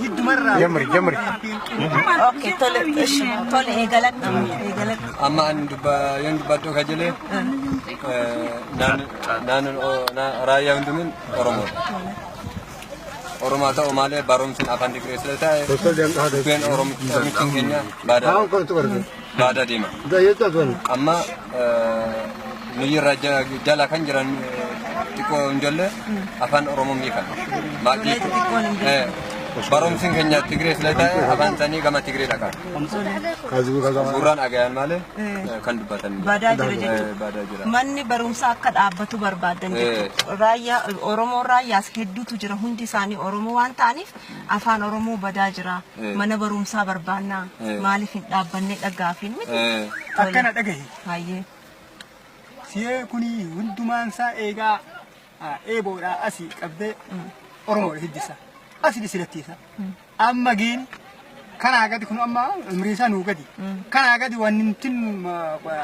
Hiddumarraa. Jamri, jamri. Okay, tole, ishi, tole, eegaladhu, eegaladhu. Amma ani dubba yoon dubbadhu ka jedhe naannoon raayyaa hundumin Oromoodha. Oromoo ta'u malee barumsi afaan Tigree sila ta'e dubbeen Oromichin keenya baadaa deema. Amma nuyi irra jala kan jiran xiqqoo ijoollee afaan Oromoo beekan. Maatii barumsi keenya Tigree sila ta'e afaan isaanii gama Tigree dhaqa. Gurraan dhagayan malee kan dubbatan. Badaa jira jechuudha. Badaa jira. Manni barumsaa akka dhaabbatu barbaadan jechuudha. Raayyaa Oromoon raayyaas hedduutu jira, hundi isaanii Oromoo waan ta'aniif afaan Oromoo badaa jira. Mana barumsaa barbaannaa, maaliif hin dhaabbanne dhagaafiin miti? Akkana dhagahi. Hayyee. Siyee kuni hundumaan isaa eegaa eeboodhaa asii qabdee Oromoodha hiddisa. Asii silattiisa. Amma giin kanaa gadi kun amma umrii isaa nuu gadi. Kanaa gadi wanni nuti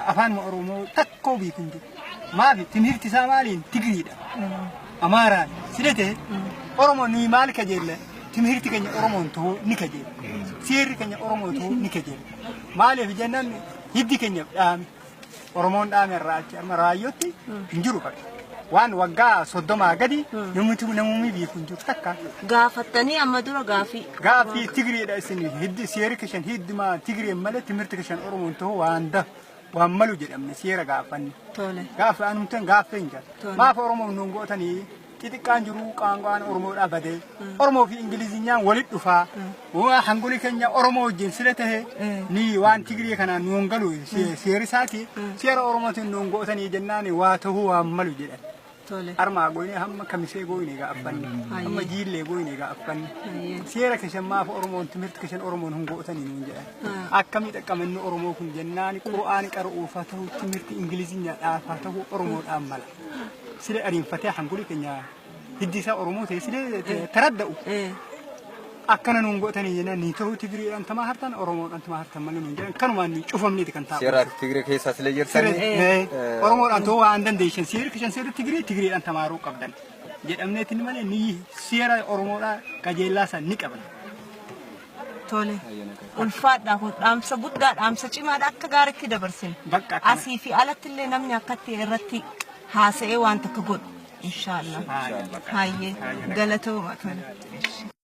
afaan Oromoo takkoo beeku hin jiru. Maafi timirti isaa maaliin Tigriidha. Amaaraan silate Oromoo nuyi maal kajeella? Timirti keenya Oromoon ta'uu ni kajeella. Seerri keenya Oromoo ta'uu ni kajeella. Maaliif jennaan hiddi keenya dhaame. Oromoon dhaame irraa achi amma raayyootti hin jiru bakka. Waan waggaa 30 gadi namummi beeku hin jiru takka. Gaafattanii amma dura gaafii? Gaaffii Tigriidha, isin hiddi seerri keessan hidduma Tigreen malee timirti keessan Oromoon ta'uu waan da waan malu jedhamne seera gaafanne. Gaafa anumtan gaaffee hin jira. Maaf Oromoon nuun gootanii xixiqqaan jiru qaanqaan Oromoodhaa badee Oromoo fi Ingilizinyaan walit dhufaa. Waa hangoli keenya Oromoo wajjin sila tahe ni waan Tigree kanaan nuun galu seerri isaati seera Oromootiin nuun gootanii jennaan waa tahuu waan malu jedhan. Armaa goone hamma Kamisee goone gaaffanne, hamma Jiillee goone gaaffanne, seera keessan maaf Oromoon timirti keessan Oromoon hin gootanii nuun jedhan. Akkamii dhaqqamanni Oromoo kun jennaan Qur'aan qara'uuf haa ta'u, timirti Ingilizinya dhaaf haa ta'u, Oromoodhaan mala. Sila ariinfatee hangoli keenya hiddi isaa Oromoo ta'e sila taradda'u. Akkana nuun gootanii jennaan ni ta'u, Tigriidhaan tamaa hartan, Oromoodhaan tamaa hartan malee nuun jedhan, kanumaan ni cufamneeti kan taa'u. Seera Tigree keessa sila jirtanii. Oromoodhaan ta'uu waan dandeessan seerri keessan seerri Tigree Tigreedhaan tamaaruu qabdan jedhamneetiin malee ni seera Oromoodhaa qajeellaa san ni qaban. Tole. Ulfaadhaa, kun dhaamsa guddaa, dhaamsa cimaadha, akka gaariitti dabarsine. Bakka akkana. Asii fi alatti illee namni akkatti irratti haasa'ee waan takka godhu. Inshaallah. Hayyee. Galatooma, tole.